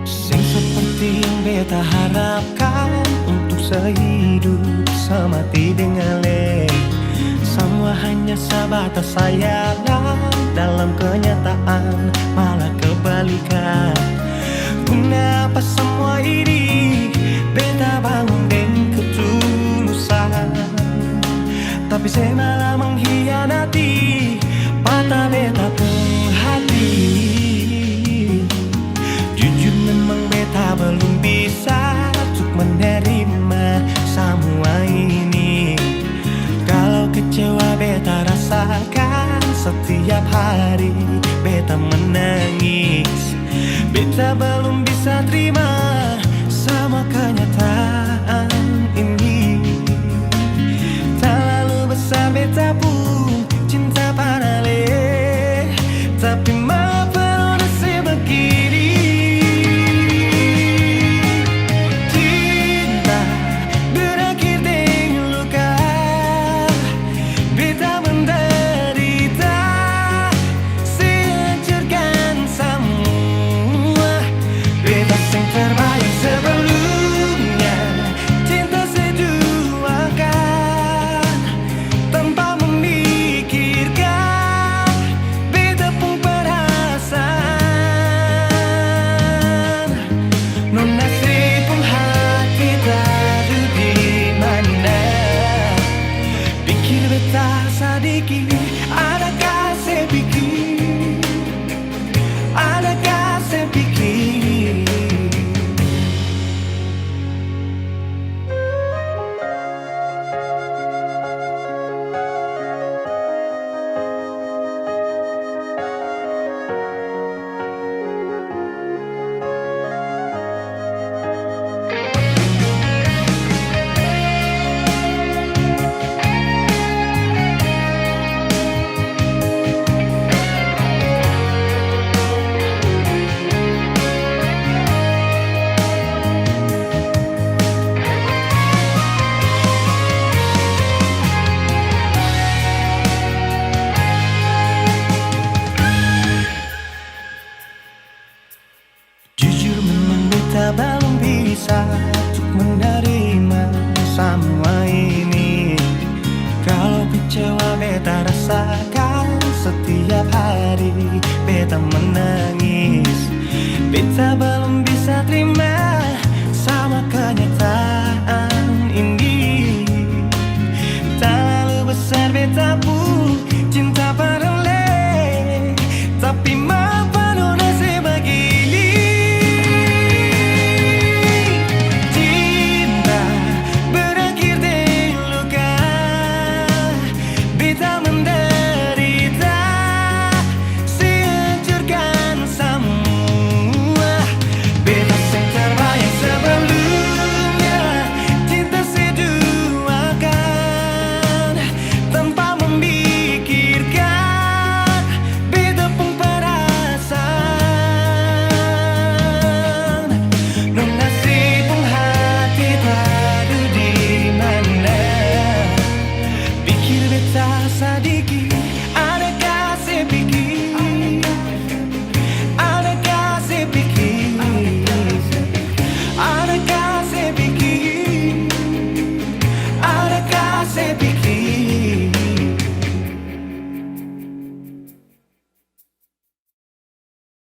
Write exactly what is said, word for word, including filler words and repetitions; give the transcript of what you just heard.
Seng seperti yang beta harapkan, untuk sehidup semati deng ale. Samua hanya sabatas hayalan, dalam kenyataan malah kebalikan. Guna apa samua ini? Beta bangun deng ketulusan, tapi se malah menghianati, patah beta pung hati. Jujur memang beta belum bisa untuk menerima samua ini. Kalau kecewa beta rasakan, setiap hari beta menangis. Beta belum bisa terima sama kenyataan ini. Talalu besar beta pung cinta pa ale, tapi mapa dong se begini? Cinta berakhir deng luka. Beta menderita, se hancurkan samua. Beta seng terbayang sebelumnya, cinta se duakan tanpa memikirkan beta pung perasaan. Nona Sri pung hati tadu di mana? Pikir beta sadiki, adakah se pikir? Adakah se pikir? Jujur memang beta balom bisa untuk menerima samua ini. Kalo kecewa beta rasakan setiap hari beta menangis. Beta balom